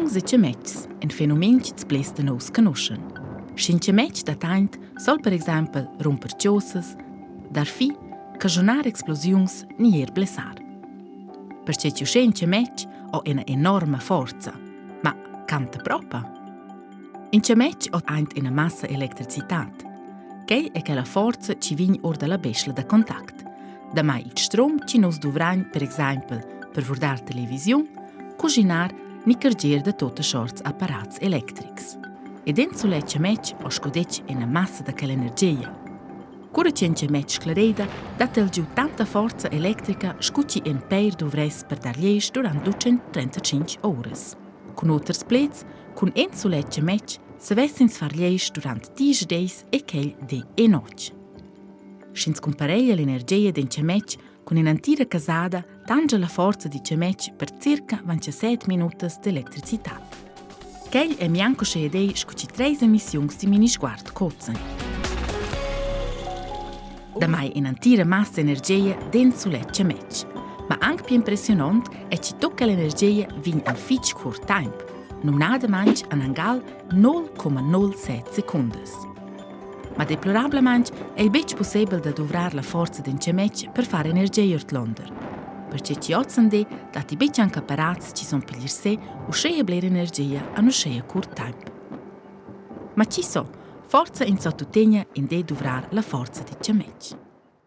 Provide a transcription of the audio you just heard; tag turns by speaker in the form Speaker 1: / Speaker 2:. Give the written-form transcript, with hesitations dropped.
Speaker 1: Explosiuns e chametgs, in fenomen ch'ils blers da nus conoschan. Sch'in chametg dat aint, sol per exempel rumper chosas, dar fi, caschunar explosiuns ni er blessar. Perche chi uschè in chametg ho ina enorma forza. Ma canta propa? In chametg ho aint ina massa electricitad. Quei è quella forza chi vegn or dalla beschla da contact. Damai il strom chi nus duvrain per exaimpel per vurdar televisiun, cuschinar ni carger da tota sorts apparats electrics. Ed en sulet chametg ho sco detg ina massa da quell'energia. Cura che in chametg sclareida, dat el giu tanta forza electrica scu chi en peir duvress per dar liesch durant 235 uras. Cun oters pleds, cun en sulet chametg savess ins far liesch durant 10 deis e quel di e notg. Sch'ins cumpareglia l'energia d'in chametg cun in'entira casada, tangia la forza di chametg per circa 27 minutas d'electricitad. Quel è mianco sche idei scu ci treis emissiuns di Minisguard Kotzen. Damai in'entira massa energia den sulet chametg. Ma anche più impressionant è che tutta l'energia vegn en fitg curt temp, numnadamain an angal 0,07 secundas. Ma deplorablamain è il betg pussebel da duvrar la forza d'in chametg per far energia ordlonder. Perche chi ozzandi datti betg anc apparats chi son piglier se uschea bler energia an uschea curt temp. Ma chi so, forza in so tuttegna in de duvrar la forza di chametg.